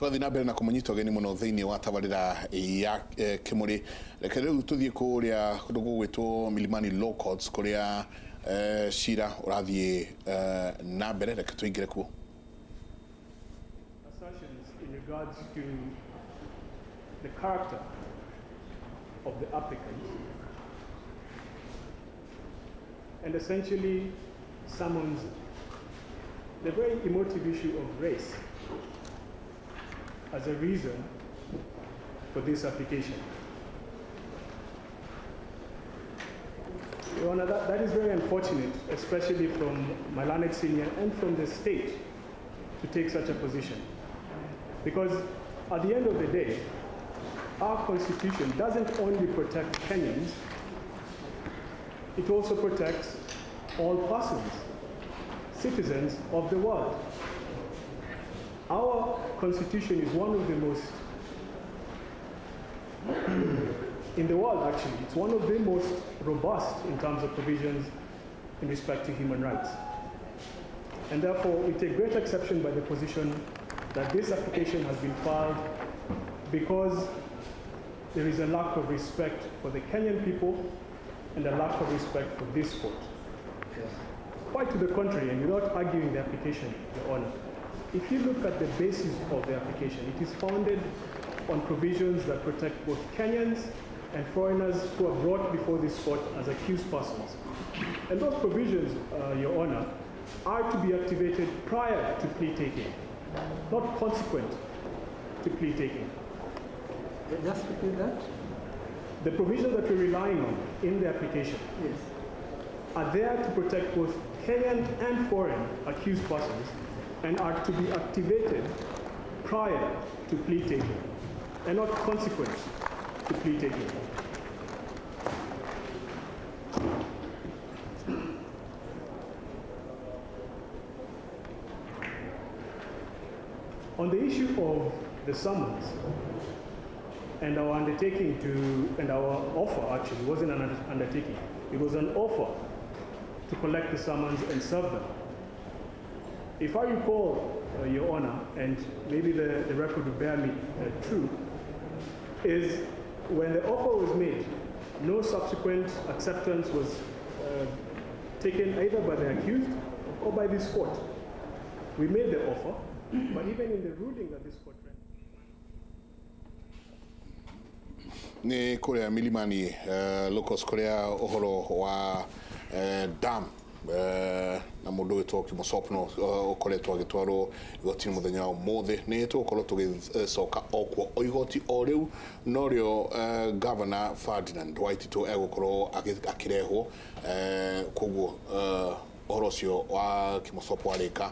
Tũgathiĩ na mbere na kũmũnyita ũgeni mũno thĩinĩ wa tabarĩra ya Kĩmũrĩ. Reke rĩu tũthiĩ kũrĩa kũndũ gũgwĩtwo Milimani Law Courts kũrĩa cira ũrathiĩ na mbere. Reke tũingĩre kuo. Assertions in regards to the character of the applicant and essentially summons the very emotive issue of race as a reason for this application. Your Honor, that is very unfortunate, especially from my learned senior and from the state to take such a position. Because at the end of the day, our constitution doesn't only protect Kenyans, it also protects all persons, citizens of the world. Our constitution is one of the most, in the world actually, it's one of the most robust in terms of provisions in respect to human rights. And therefore, we take great exception by the position that this application has been filed because there is a lack of respect for the Kenyan people and a lack of respect for this court. Yes. Quite to the contrary, and without arguing the application, Your Honor, if you look at the basis of the application, it is founded on provisions that protect both Kenyans and foreigners who are brought before this court as accused persons. And those provisions, Your Honor, are to be activated prior to plea taking, not consequent to plea taking. Just repeat that. The provisions that we're relying on in the application yes, are there to protect both Kenyan and foreign accused persons and are to be activated prior to plea taking and not consequent to plea taking. On the issue of the summons and our undertaking to, and our offer actually wasn't an undertaking, it was an offer to collect the summons and serve them. If I recall, Your Honor, and maybe the record will bear me true, is when the offer was made, no subsequent acceptance was taken either by the accused or by this court. We made the offer, but even in the ruling that this court rendered. Nĩ kũrĩa Milimani Locos kũrĩa ũhoro wa dam na mũndũ wĩtwo Kimosopno ũkoretwo agĩtwarwo igoti-inĩ mũthenya wa ũmũthĩ. Nĩ tũgũkorwo tũgĩcoka o kuo o igoti o rĩu norĩo Governor Ferdinand Waititu egũkorwo akĩrehwo, koguo ũhoro ũcio wa Kimosopo warĩka,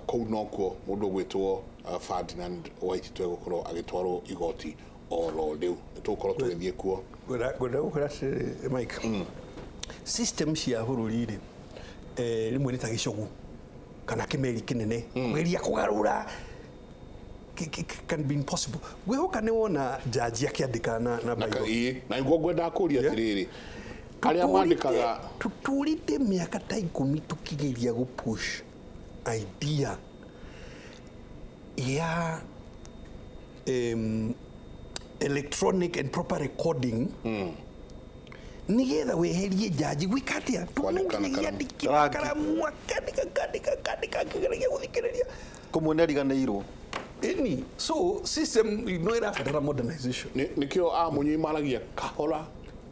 kũu nokuo mũndũ ũgwĩtwo Ferdinand Waititu egũkorwo agĩtwarwo igoti oro rĩu. Nĩ tũgũkorwo tũgĩthiĩ kuo. Ngwenda gũkwĩra atĩrĩrĩ Mike, system cia bũrũri rĩ, rĩmwe nĩ ta gĩcũgũ kana kĩmeri kĩnene, kũgeria kũgarũra can be impossible. Ngwĩhoka nĩ wona jaji akĩandĩka na Bible. Ĩĩ, na nĩguo ngwendaga kũria atĩrĩrĩ, arĩa mandĩkaga Tũtũrĩte mĩaka ta 10 tũkĩgeria gũ push idea ya electronic and proper recording nigetha weherie jaji gwĩka atĩa. Kwandĩka na karamu. Andĩkĩra karamu, akandĩka kandĩka kandĩka akĩgeragia gũthikĩrĩria. Kũmwe nĩ ariganĩirwo. Ĩni, so system no ĩrabatara modernization. Nĩkĩo amunyui maragia kahora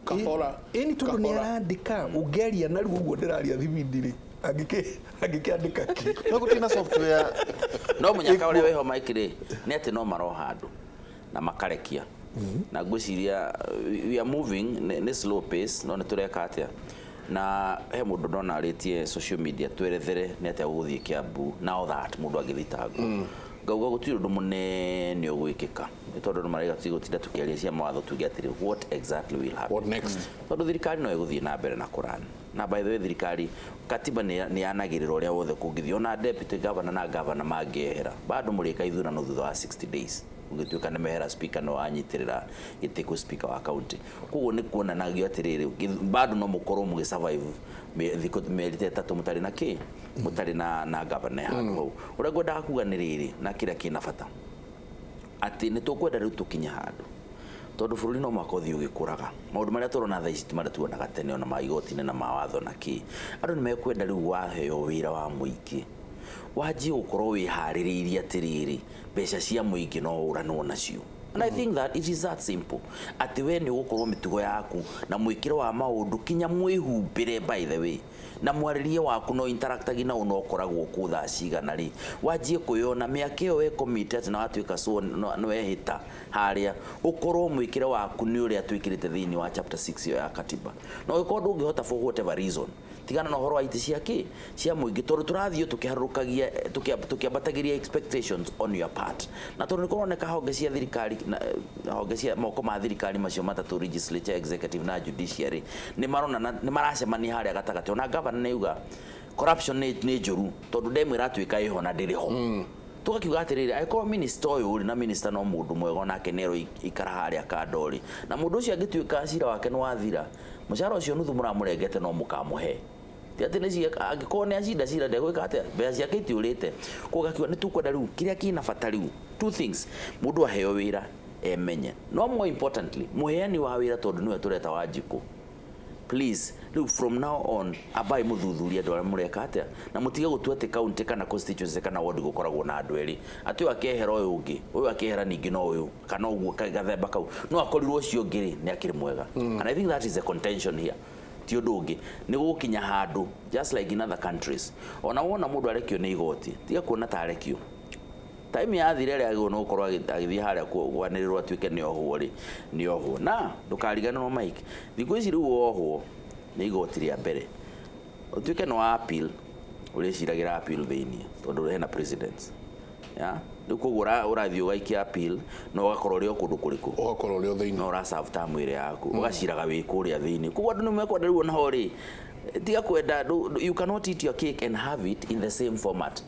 kahora. Ĩni, tondũ nĩ Kahora. arandĩka ũngĩaria narua ũguo ndĩraria thibindi rĩ, angĩkĩandĩka kĩ? No gũtirĩ na software. No mũnyaka ũrĩa wĩho Mike rĩ, nĩ atĩ no maroha andũ na makarekia, na ngwĩciria we are moving nĩ slow pace, no nĩ tũreka atĩa. Na he mũndũ ndona arĩtie social media twerethere nĩ atĩa gũgũthiĩ Kiambu now that mũndũ angĩthitangwo. Ngauga gũtirĩ ũndũ mũnene ũgwĩkĩka, nĩ tondũ andũ maraiga tũtigũtinda tũkĩaria cia mawatho, tuge atĩrĩ, what exactly will happen? What next? Tondũ thirikari no ĩgũthiĩ na mbere na kũran, na by the way, thirikari katiba nĩ yanagĩrĩra ũrĩa wothe kũngĩthiĩ, ona deputy governor na governor mangĩehera bado mũrĩka ithurano thutha wa 60 days. Ũngĩtuĩka nĩ mehera, speaker no anyitĩrĩra gĩtĩ kwĩ speaker wa county. Koguo nĩ kuonanagio atĩrĩrĩ, bado no mũkorwo mũgĩ survive thikũ mĩeri ta 3 mũtarĩ na kĩ, mũtarĩ na governor handũ hau. Ũrĩa ngwendaga kuga nĩ rĩrĩ, na kĩrĩa kĩna bata. Atĩ nĩ tũkwenda rĩu tũkinye handũ tondũ bũrũri no mwaka ũthiĩ ũgĩkũraga, maũndũ marĩa tũrona thaa ici ti marĩa tuonaga tene, ona ma igoti-inĩ na mawatho na kĩ. Andũ nĩ mekwenda rĩu waheo wĩra wa mũingĩ wanjie gũkorwo wĩharĩrĩirie atĩrĩrĩ, mbeca cia mũingĩ no ũranwo nacio. And I think that it is that simple. Atĩ we nĩ ũgũkorwo mĩtugo yaku na mwĩkĩro wa maũndũ, kinya mwĩhumbĩre, by the way, na mwarĩrie waku no interactagi na no ũkoragwo kũ thaa cigana rĩ, wanjie kwĩyona mĩaka ĩyo we committed na watuĩka so nĩ wehĩta harĩa, ũkorwo mwĩkĩre waku nĩ ũrĩa twĩkĩrĩte thĩinĩ wa chapter 6 ĩyo ya katiba. Na ũngĩkorwo ndũngĩhota for whatever reason, tigana na ũhoro wa itĩ cia kĩ cia mũingĩ, tondũ tũrathiĩ tũkĩharũrũkagia, tũkĩambatagĩria expectations on your part, na tondũ nĩ kũroneka honge cia thirikari na honge cia moko ma thirikari macio matatũ, legislature, executive na judiciary, nĩ maronana, nĩ maracemania harĩa gatagatĩ. Ona governor nĩ auga corruption nĩ njũru, tondũ ndemwe ĩratuĩka ĩho na ndĩrĩ ho. Tugakiuga atĩrĩrĩ, angĩkorwo minister ũyũ rĩ, na minister no mũndũ mwega, onake nĩ ikara harĩa kando rĩ, na mũndũ ũcio angĩtuĩka cira wake nĩ wathira, mũcara ũcio nuthu mũramũrengete no mũkamũhe, ti atĩ nĩ angĩkorwo nĩ acinda cira ndegwĩka atĩa, mbeca ciake itiũrĩte. Koguo gakiuga nĩ tũkwenda rĩu kĩrĩa kĩna bata rĩu, two things: mũndũ aheo wĩra emenye, no more importantly mũheani wa wĩra, tondũ nĩwe tũreta Wanjikũ, please, rĩu from now on ambai mũthuthurie andũ arĩa mũreka atĩa, na mũtige gũtua atĩ county kana constituency kana ward gũkoragwo na andũ erĩ, atĩ ũyũ akehera ũyũ ũngĩ, ũyũ akehera ningĩ no ũyũ kana ũguo gathemba kau, no akorirwo ũcio ũngĩ rĩ nĩ akĩrĩ mwega. And I think that is the contention here. Ti ũndũ ũngĩ, nĩ gũgũkinya handũ just like in other countries, ona wona mũndũ arekio nĩ igoti, tiga kuona ta arekio time yathire ĩrĩa agĩrĩirwo nĩ gũkorwo agĩthiĩ harĩa kwanĩrĩrwo atuĩke nĩ ohwo rĩ, nĩ ohwo. Na ndũkariganĩrwo, Mike, thikũ ici rĩu wohwo nĩ igoti rĩa mbere, ũtuĩke nĩ wa appeal, ũrĩciragĩra appeal thĩiniĩ tondũ hena precedents ya rĩu. Koguo ũrathiĩ ũgaikia appeal na ũgakorwo ũrĩ o kũndũ kũrĩkũ? Ũgakorwo ũrĩ o thĩinĩ. No ũra serve term ĩrĩa yaku, ũgaciraga wĩ kũrĩa thĩinĩ. Koguo andũ nĩ mekwenda rĩu onaho rĩ, tiga kwenda you cannot eat your cake and have it in the same format.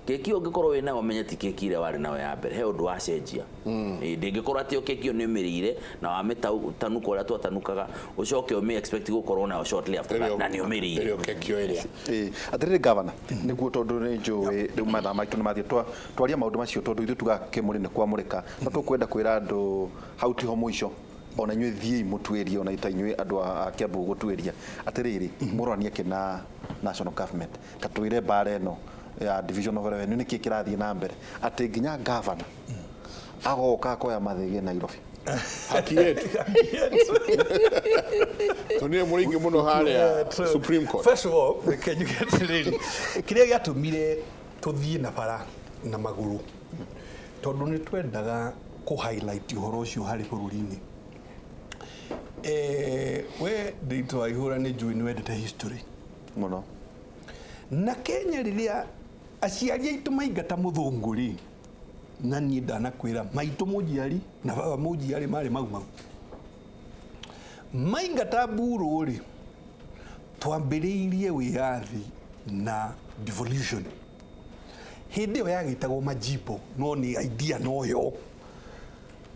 Keki ũngĩkorwo wĩ nayo, ũmenye ti keki ĩrĩa warĩ nayo ya mbere, he ũndũ wacenjia. Ĩ, ndĩngĩkorwo atĩ o keki ĩyo nĩ ũmĩrĩire na wamĩtanuka ũrĩa twatanukaga, ũcoke ũmĩ expect gũkorwo nayo shortly after that na nĩ ũmĩrĩire. Ĩrĩa keki ĩrĩa. Ĩĩ, atĩrĩrĩ gavana, nĩguo tondũ nĩ njũĩ rĩu mathaa maitũ nĩ mathiĩ, twaria maũndũ macio, tondũ ithuĩ tugaga kĩmũrĩ nĩ kwamũrĩka, no tũkwenda kwĩra andũ hau tiho mũico. Ona inyuĩ thiĩi mũtuĩrie, ona ta inyuĩ andũ a Kiambu gũtuĩria atĩrĩrĩ, mũroranie kĩ na national government, ta twĩre mbara ĩno ya division of revenue nĩkĩ kĩrathiĩ na mbere atĩ nginya gavana agoka akoya mathĩgĩ Nairobi? Haki yetu tunire mũrĩingĩ mũno harĩa Supreme Court. First of all, reke njuge atĩrĩrĩ, kĩrĩa gĩatũmire tũthiĩ na bara na magũrũ, tondũ nĩ twendaga kũ highlight ũhoro ũcio harĩ bũrũri-inĩ. We Ndiritu wa Ihũra, nĩ njũĩ nĩ wendete history mũno. Na Kenya rĩrĩa aciari aitũ maingata mũthũngũ rĩ, na niĩ ndanakwĩra maitũ mũnjiari na baba mũnjiari marĩ mau mau maingata mburu rĩ, twambĩrĩirie wĩyathi na devolution. Hĩndĩ ĩyo yagĩtagwo majimbo, no nĩ idea noyo,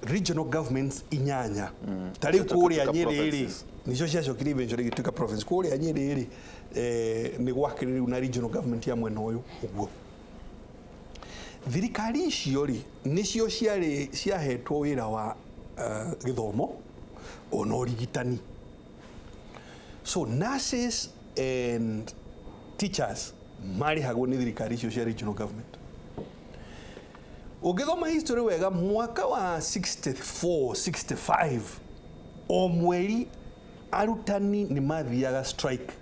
regional governments inyanya ta rĩu kũrĩa Ciatuĩka Nyĩrĩ rĩ, provinces. Nicio ciacokire eventually igĩtuĩka province. Kũrĩa Nyĩrĩ rĩ, nĩ gwakĩrĩ rĩu na regional government ya mwena ũyũ ũguo. Thirikari icio rĩ, nĩcio ciarĩ ciahetwo wĩra wa gĩthomo ona ũrigitani. So nurses and teachers marĩhagwo nĩ thirikari icio cia regional government. Ũngĩthoma history wega, mwaka wa 64 65, o mweri arutani nĩ mathiaga strike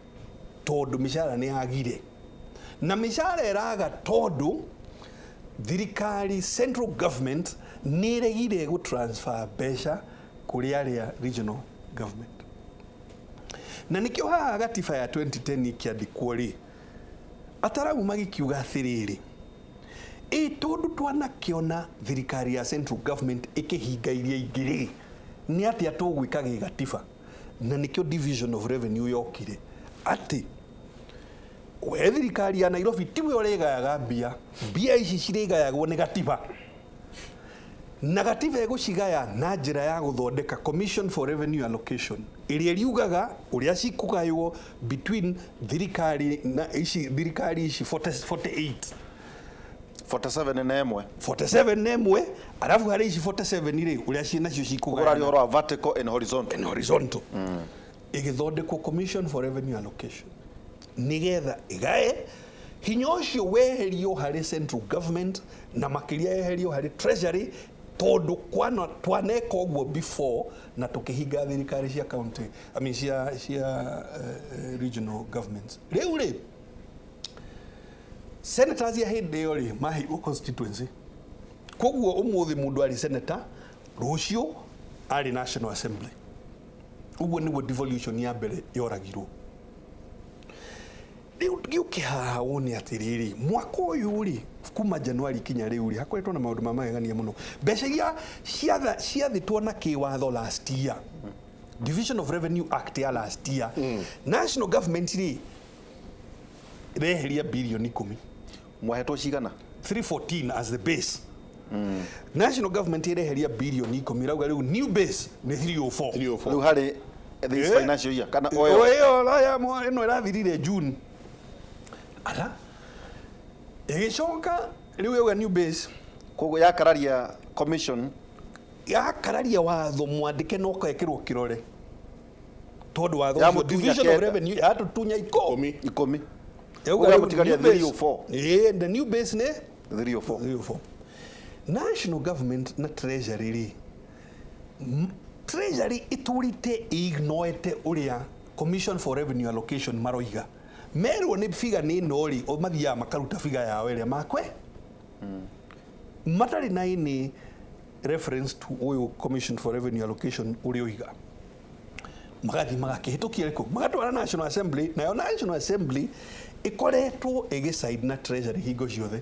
tondũ mĩcara nĩ yagire, na mĩcara ĩraga tondũ thirikari, central government, nĩ ĩregire gũ transfer mbeca kũrĩ arĩa regional government. Na nĩkĩo haha gatiba ya 2010 ĩkĩandĩkwo rĩ, ataramu magĩkiuga atĩrĩrĩ, ĩ tondũ twanakĩona thirikari ya central government ĩkĩhinga iria ingĩ rĩ, nĩ atĩa tũgwĩka gĩgatiba? Na nĩkĩo division of revenue yokire, atĩ we thirikari ya Nairobi tiwe ũrĩgayaga mbia, mbia ici cirĩgayagwo nĩ gatiba, na gatiba ĩgũcigaya na njĩra ya gũthondeka Commission for Revenue Allocation ĩrĩa ĩriugaga ũrĩa cikũgaywo between thirikari na ici thirikari ici 40, 48, 47 na ĩmwe. 47 na ĩmwe, arabu harĩ ici 47 rĩ, ũrĩa ciĩ nacio Ũraria cikũgayana ũhoro wa vertical and horizontal. And horizontal. Ĩgĩthondekwo Commission for Revenue Allocation nĩgetha ĩgae hinya ũcio weherio harĩ central government na makĩria weherio harĩ treasury, tondũ twaneka ũguo before na tũkĩhinga thirikari cia county, I mean cia regional governments. Rĩu rĩ, senators ya hĩndĩ ĩyo rĩ, maheirwo constituency, koguo ũmũthĩ mũndũ arĩ senator, rũciũ arĩ National Assembly. Ũguo nĩguo devolution ya mbere yoragirwo. Rĩu gĩũke haha wone atĩrĩrĩ, mwaka ũyũ rĩ, kuma Januari kinya rĩu rĩ, hakoretwo na maũndũ ma magegania mũno. Mbeca iria ciathĩtwo na kĩwatho last year, Division of Revenue Act ya last year, national government rĩ reheria bilioni 10. Mwahetwo cigana? 314 as the base. National government ireheria bilioni 10, rauga rĩu new base nĩ 304. 304. Rĩu harĩ this financial year kana oyo oyo? Ĩyo raya ĩno ĩrathirire June. Ala ĩgĩcoka rĩu yauga new base. Koguo yakararia commission. Yakararia watho mwandĩke na ũkekĩrwo kĩrore, tondũ watho Ya ũcio mũtunya division of kenda. revenue yatũtunya 10. 10. Yauga Ũguo rĩu yamũtigaria new base. 304. Ĩĩ, the new base nĩ 304. 304. National government na treasury rĩ, treasury itũrĩte ignoete ũrĩa Commission for Revenue Allocation maroiga. Merwo nĩ figa nĩ ĩno rĩ, o mathiaga makaruta figa yao ĩrĩa makwe matarĩ na any reference to ũyũ Commission for Revenue Allocation ũrĩa oiga. Magathiĩ magakĩhĩtũkia rĩkũ, magatwara National Assembly, nayo National Assembly ĩkoretwo ĩgĩcide na treasury hingo ciothe,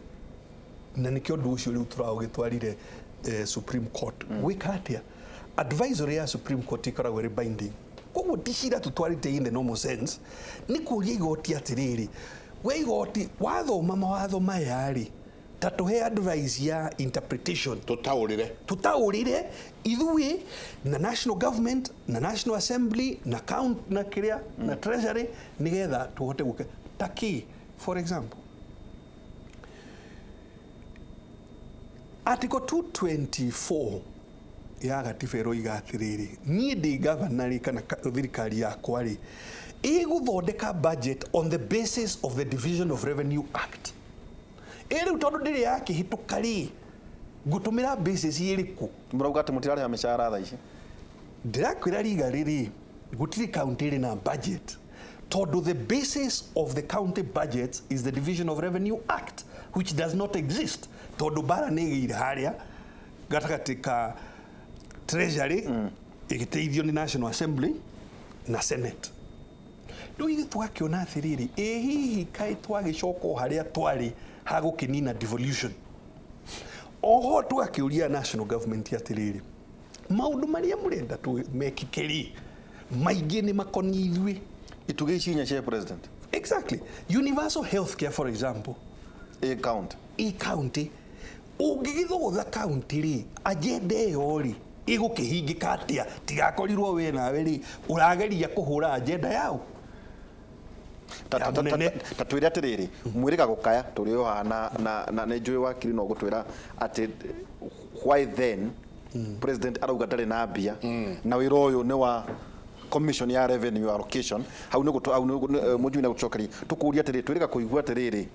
na nĩkĩo ũndũ ũcio rĩu tũraũgĩtwarire Supreme Court. Gwĩka atĩa? Advisory ya Supreme Court ĩkoragwo ĩrĩ binding, koguo ti cira tũtwarĩte in the normal sense. Nĩ kũria igoti atĩrĩrĩ, we igoti, wathoma mawatho maya rĩ, ta tũhe advice ya interpretation. Tũtaũrĩre. Tũtaũrĩre ithuĩ na national government na National Assembly na count na kĩrĩa na treasury, nĩgetha tũhote gwĩka ta kĩ. For example, Article 224 ya gatiba ĩroiga atĩrĩrĩ, niĩ ndĩ gavana rĩ, kana thirikari yakwa rĩ, ĩgũthondeka budget on the basis of the Division of Revenue Act. Ĩ rĩu tondũ ndĩrĩ yakĩhĩtũka rĩ, ngũtũmĩra basis ĩrĩkũ? Mũrauga atĩ mũtirarĩha mĩcara thaa ici? Ndĩrakwĩra riga rĩrĩ, gũtirĩ county ĩrĩ na budget, tondũ the basis of the county budget is the Division of Revenue Act, which does not exist, tondũ mbara nĩ ĩgĩire harĩa gatagatĩ ka treasury ĩgĩteithio nĩ National Assembly na Senate. Rĩu ithuĩ twakĩona atĩrĩrĩ, ĩ hihi kaĩ twagĩcoka o harĩa twarĩ hagũkĩnina devolution? Oho tũgakĩũria national government atĩrĩrĩ, maũndũ marĩa mũrenda mekĩke rĩ, maingĩ nĩ makoniĩ ithuĩ. Itugĩ ici inya cia president. Exactly. Universal health care, for example. Ĩ county. Ĩ county. Ũngĩgĩthogotha county rĩ, agenda ĩyo rĩ, ĩgũkĩhingĩka atĩa tigakorirwo we nawe rĩ ũrageria kũhũra agenda yao? Ya mũnene. Ta twĩre atĩrĩrĩ, mwĩrĩga gũkaya tũrĩ o haha na nĩ njũĩ wakiri no gũtwĩra atĩ why then president arauga ndarĩ na mbia na wĩra ũyũ nĩ wa commission ya revenue allocation. Hau nĩ hau nĩ mũnjui na gũcokeria tũkũria atĩrĩrĩ, twĩrĩga kũigua atĩrĩrĩ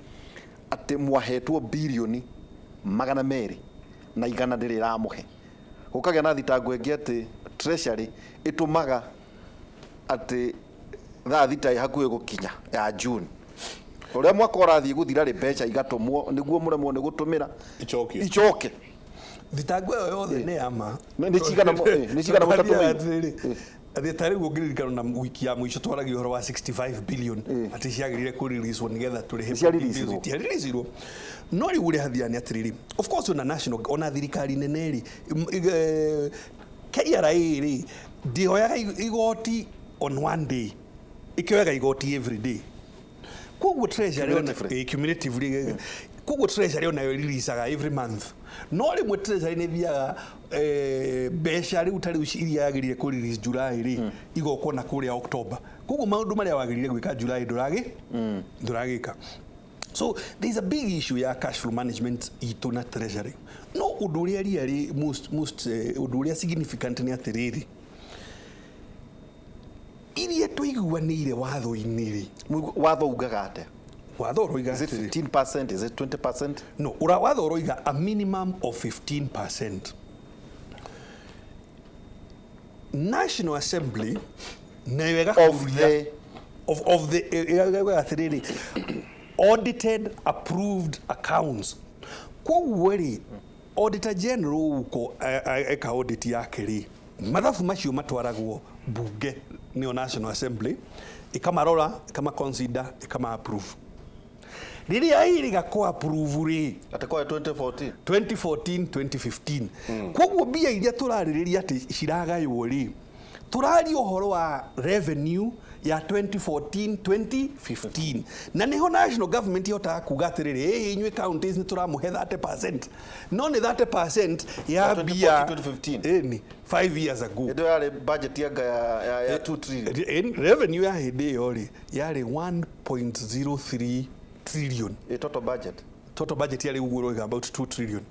atĩ mwahetwo bilioni 200 na igana ndĩrĩ ĩramũhe, gũkagĩa na thitango ĩngĩ atĩ treasury ĩtũmaga atĩ thaa 6 ĩ hakuhĩ gũkinya ya June, ũrĩa mwaka ũrathiĩ gũthira rĩ, mbeca igatũmwo nĩguo mũremwo nĩ gũtũmĩra. Icokio. Icoke. Thitango ĩyo yothe nĩ ya ma. Nĩ cigana mũtatũmĩire? Atĩ ta rĩu ũngĩririkana na wiki ya mũico twaragia ũhoro wa 65 billion atĩ ciagĩrĩire kũreleaswo nĩgetha tũrĩhe. Ciareleasirwo. Ciareleasirwo, no rĩu ũrĩa hathiaga nĩ atĩrĩrĩ, of course ona national, ona thirikari nene rĩ, KRA rĩ, ndĩoyaga igoti on one day, ĩkĩoyaga igoti every day. Koguo treasury ona Cumulatively. Cumulatively. Koguo treasury onayo releasaga every month, no rĩmwe treasury nĩ thiaga mbeca rĩu ta rĩu iria yagĩrĩire kũ release July rĩ, igokwo na kũrĩa October. Koguo maũndũ marĩa wagĩrĩire gwĩka July ndũragĩka. So there is a big issue ya cash flow management itũ na treasury. No ũndũ ũrĩa really most ũndũ ũrĩa significant nĩ atĩrĩrĩ, iria tũiguanĩire watho-inĩ rĩ, Watho ugaga atĩa? Watho ũroiga Is it atĩrĩrĩ, 15%? Is it 20%? No, ura watho ũroiga a minimum of 15%. National Assembly nayo Of ĩgakũria the of the ĩgauga atĩrĩrĩ, audited approved accounts. Koguo rĩ, auditor general uko eka audit yake rĩ, mathabu macio matwaragwo bunge nĩyo National Assembly, ĩkamarora, ĩkama consider, ĩkama approve. Rĩrĩa ĩrĩga kũ approve rĩ, Atĩ kwa 2014? 2014 2015. Koguo mbia iria tũrarĩrĩria atĩ ciragaywo rĩ, tũraria ũhoro wa revenue ya 2014 2015, na nĩho national government ihotaga kuga atĩrĩrĩ, ĩ inyuĩ counties nĩ tũramũhe 30%, no nĩ 30% ya Ya 2014, mbia 2015. Ĩni 5 years ago. Hĩndĩ ĩyo yarĩ budget ya ya 2 trillion. Revenue ya hĩndĩ ĩyo rĩ, yarĩ 1.03 trillion. A total budget. Total budget yarĩ ũguo ũroiga about 2 trillion.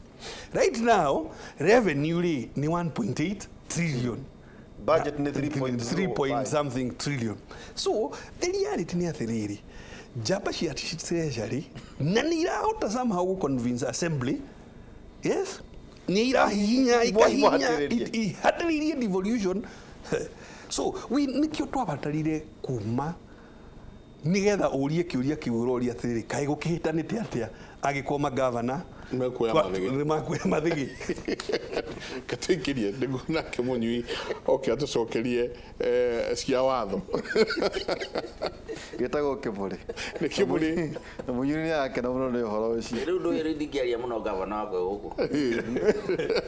Right now revenue rĩ nĩ 1.8 trillion. Budget nĩ 3 point 3.05. something trillion. So the reality nĩ atĩrĩrĩ, njamba cia treasury na nĩ irahota somehow gũ convince assembly, yes, nĩ irahihinya, ikahihinya, Ihatĩrĩrie. ihatĩrĩirie devolution. So we nĩkĩo twabatarire kuma nigetha ũrie kĩũria kĩu ũroria atĩrĩrĩ, kaĩ gũkĩhĩtanĩte atĩa angĩkorwo magavana Mekuoya mathĩgĩ. nĩ makuoya mathĩgĩ? Katũingĩrie nĩguo nake mũnyui oke atũcokerie cia watho. Gĩtagwo Kĩmũrĩ. Nĩ Kĩmũrĩ. Na mũnyui nĩ arakena mũno nĩ ũhoro ũcio. Rĩu ndũĩ, rĩu ndingĩaria mũno gavana wakwa gũkũ.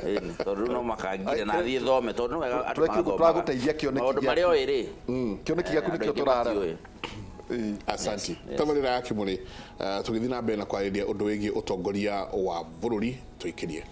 Ĩni, tondũ rĩu no makangire na thiĩ thome, tondũ nĩ wega andũ magathomaga. Tũragũteithia kĩoneki Maũndũ gĩaku. marĩa oĩ rĩ, Kĩoneki gĩaku andũ nĩkĩo aingĩ tũrarora. matiũĩ. Asanti. Yes. Tabarĩra ya Kĩmũrĩ, tũgĩthiĩ na mbere na kwarĩrĩria ũndũ wĩgiĩ ũtongoria wa bũrũri, tũikĩrie.